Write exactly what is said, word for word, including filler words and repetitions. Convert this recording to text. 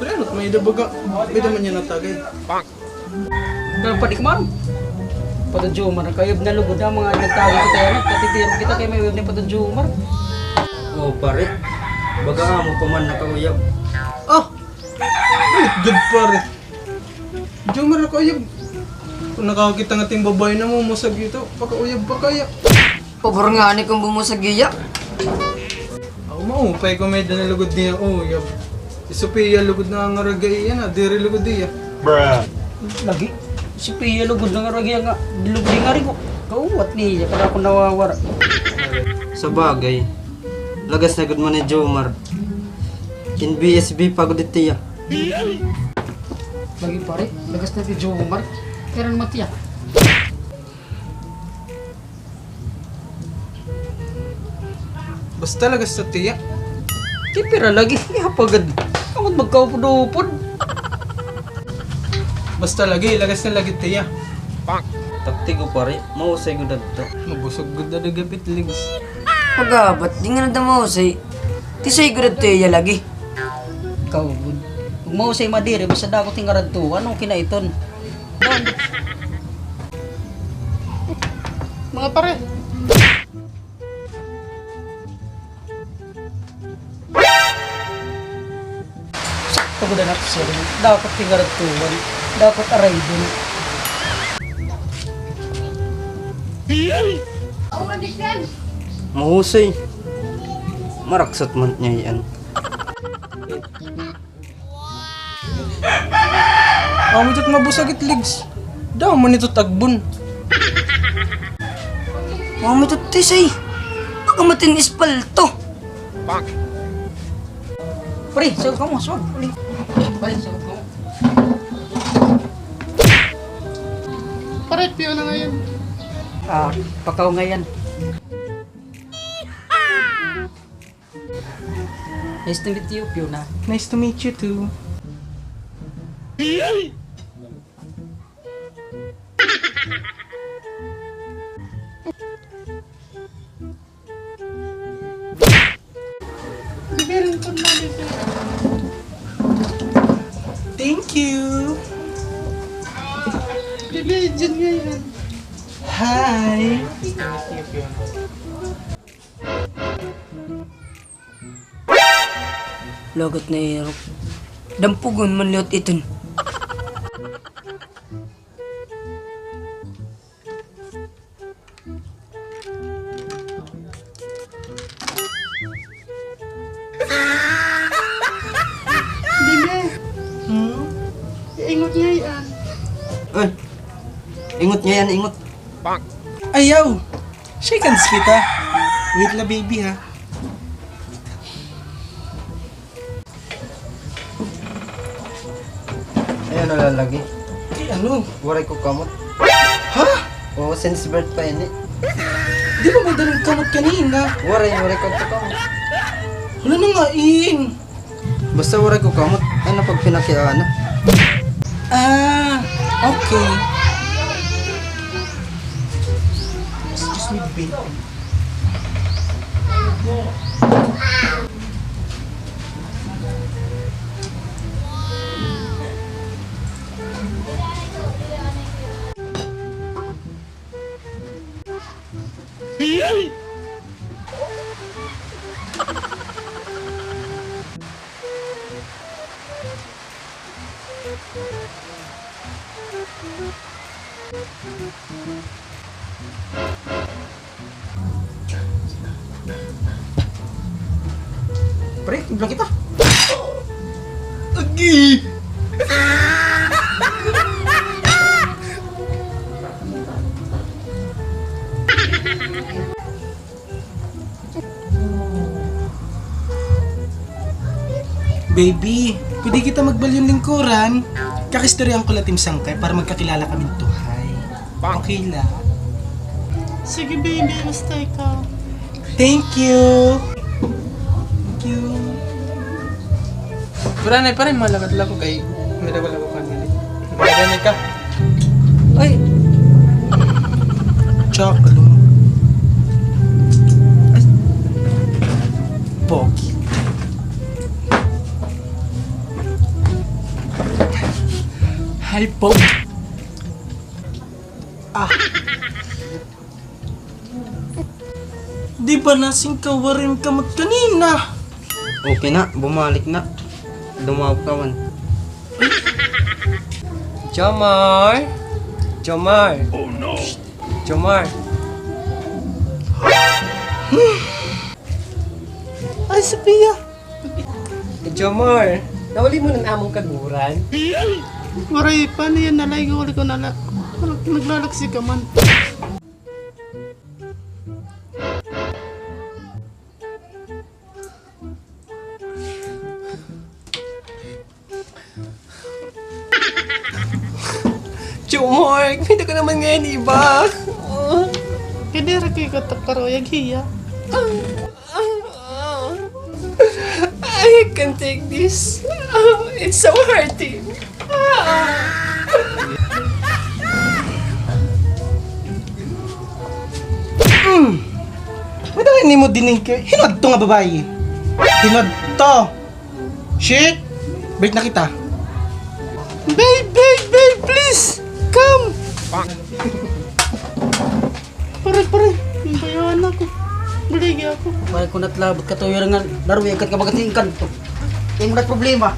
Pero ano, may-ada baga, may-ada man niya natagay. Pero pwede ka man. Pato Jomar, nakauyab na lugod na mga nagtawag kita yan. Patitirog kita kay may uyab ni Pato Jomar. Oh, pare. Baga amo pa man nakauyab. Ah! Good, good, pare. Jomar, nakauyab. Kon nakakita nga it im babaye namumusag ito, pakauyab pa kaya. Pabor ngani kon bumusag hiya. Aw, maupay kon may-ada na lugod niya uyab. Hi Sophia lugod na nga ragya iya na, diri lugod iya. Lagi. Hi Sophia lugod na nga ragya nga, lugod nga rigo. Kauwat niya, kada ako nawawara. Sabagay, lagas na gud man ni Jomar. Kin B S B pa gud ito iya. Lagi pare, lagas na ni Jomar. Kailan matiya? Basta lagas na tiya. Ti pira lagi, ihapagad. Angon magkaupod-upod. Basta lagi, lagas na lagi tiya. Taktigo pare, mahusay gud adto. Mabusog gud na gapit, Ligs. Pagabat, di nga na daw mahusay. Tisay gud adto iya lagi. Kaugod. Ug mahusay madiri, basta dako tingarad to. Ano kinaiton? Mga pare. Sakto gud anak, sir. Dapat tingaradtuan. Dapat araydon. Mahusay. Maraksat man niya iyan. Amo ito't mabusag it legs. Daw man ito't agbon. Amo ito't tisay. Pagkamatin ispalto. Pre, sagot kamo, swag. Pre, sagot kamo. Pare, piyo na ngayon. Ah, pakaw ngayon. Nice to meet you, Fiona. Nice to meet you too. Thank you. Bibi, dyan ngayon. Hi. Lagat na irok. Dampugon man liwat iton. Dili. Hmm? Ingot ngay-an. Ay. Ingot ngay-an, ingot. Ayaw. Shake hands kita. Wait la, baby, ha. Ay, ano la lagi? Ay, ano? Waray ko kamot. Ha? Oo, since birth pa ini. Di ba may dalang kamot kanina? Waray, waray ko kamot. Wala na nga, in. Basta waray ko kamot, ay napagpinakiana. Ah, okay. Excuse me, babe. Pre, ibla kita. Agi! Baby, pwede kita magbalyon lingkuran? Kakaistoryahan ko la it im sangkay para magkakilala kami tuhay. Okay la? Sige, baby, basta ikaw. Thank you. Thank you. Pero anay pa rin, malakat la ko kay may dawal ako kanina. Malakat ka. Ay! Chocolate. Ay. Pogi. Hi, Pogi. Ah. Di ba nasing ka waray ka magkanina? Okay na, bumalik na. Dumaw ka man. Jomar! Jomar! Oh no! Jomar! Ay, Sophia! Jomar! Nauli mo na an amon kaguran? Waray pa, niyan na la, iguli ko na la. Naglalaksid ka man. Jomar, kita ka naman ngayon, iba. Kay diri kay katakaro, yag hiya. I can't take this. It's so hurting. Mm. Ano nimo dinhi kay hin-o adto nga babaye? Hin-o adto? Shit! Break na kita. Babe, babe, babe, please! Come! Pare, pare, bayaan ako. Baligi ako. Pare, kunat labot ka tuyo nga laro, ikat ka bagat tingkan to. Imo na problema.